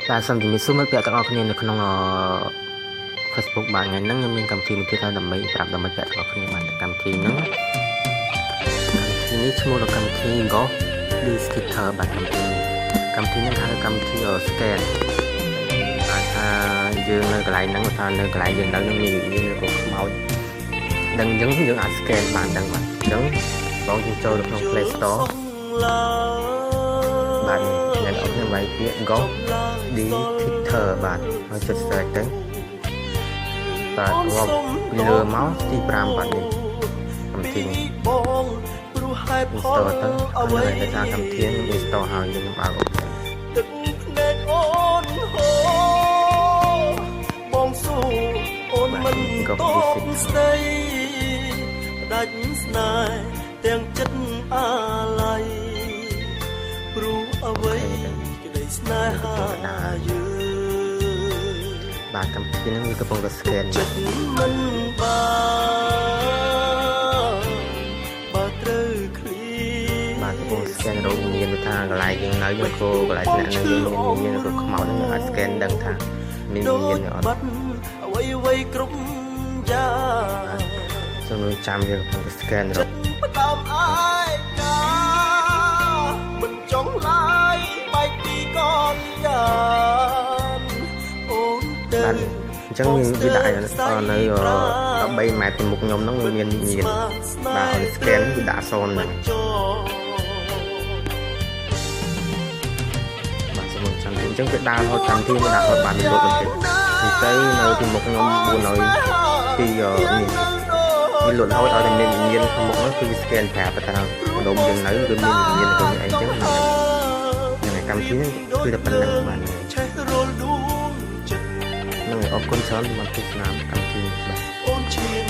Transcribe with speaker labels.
Speaker 1: បាទសូមជំរាបសួរមិត្តភ័ក្តិទាំងអស់គ្នានៅក្នុង Facebook បាទថ្ងៃហ្នឹងខ្ញុំមានកម្មវិធីមួយទៀតហើយដើម្បីប្រាប់ដល់មិត្តភ័ក្តិទាំងអស់គ្នាបាទកម្មវិធីហ្នឹងកម្មវិធីនេះឈ្មោះថាកម្មវិធី Ghost Detector បាទកម្មវិធីនេះកម្មវិធីហ្នឹងហៅកម្មវិធី scan បាទថាយើងនៅកន្លែងហ្នឹងថានៅកន្លែងយើងនៅនឹងមានវិញ្ញាណឬក៏ខ្មោចដឹងអញ្ចឹងយើងអាច scan បានដឹងបាទអញ្ចឹងបងយើងចូលទៅក្នុង Play Store បាទនេះអ្នកនរគ្នាវាយពាក្យ Ghost Detector បាទហើយចុច search ទៅបាទរាប់ពីលើមកទី5បាទនេះកម្មវិធីនេះ install ទៅហើយដោយសារកម្មវិធីខ្ញុំ install ហើយខ្ញុំបើកអូខេ
Speaker 2: ទឹកភ្នែកអូនហូរបងស៊ូអូនមិនតបស្ដីផ្ដាច់ស្នេហ៍ទាំងចិត្តអាល័យព្រោះអ្វីក្តីស្នេហាយើង
Speaker 1: បាទកម្មវិធីហ្នឹងវាកំពុងតែ scan
Speaker 2: ចិត្តមិនបានបើត្រូវឃ្លី
Speaker 1: បាទកំពុង scan រកវិញ្ញាណថាកន្លែងយើងនៅយើងក៏កន្លែងស្នាក់នៅយើងមានវិញ្ញាណឬក៏ខ្មោចហ្នឹងអាច scan ដឹងថាមានវិញ្ញាណឬអត់
Speaker 2: បាត់អ្វីអ្វីគ្រប់យ៉ាង
Speaker 1: សូមចាំវាកំពុងតែ scan រក
Speaker 2: ចិត្តផ្ដើមឯកាមិនចង់ឡាយបែកពីកនយ៉ានអូនទៅ
Speaker 1: បាទអញ្ចឹងវាដាក់នៅ13ម៉ែត្រពីមុខខ្ញុំហ្នឹងវាមានវិញ្ញាណបាទឲ្យ scan វាដាក់អក្សរហ្នឹងបាទសូមចាំអញ្ចឹងវាដើររហូតកម្មវិធីវាដើររហូតបានលុបបន្តិចនេះទៅនៅពីមុខខ្ញុំ400ពីនេះវាលុតរហូតឲ្យតែមានវិញ្ញាណខាងមុខនោះគឺវា scan ប្រាប់ថាម្ដុំយើងនៅគឺមានវិញ្ញាណគឺមានអីចឹងហ្នឹងហើយកម្មវិធីហ្នឹងគឺតែប៉ុណ្្នឹងបាទ
Speaker 2: ឆេះរលដួងចិត្ត
Speaker 1: ហ្នឹងហើយអរគុណច្រើនសម្រាប់ទស្សនាកម្មវិធីនេះបាទ
Speaker 2: អូនឈាន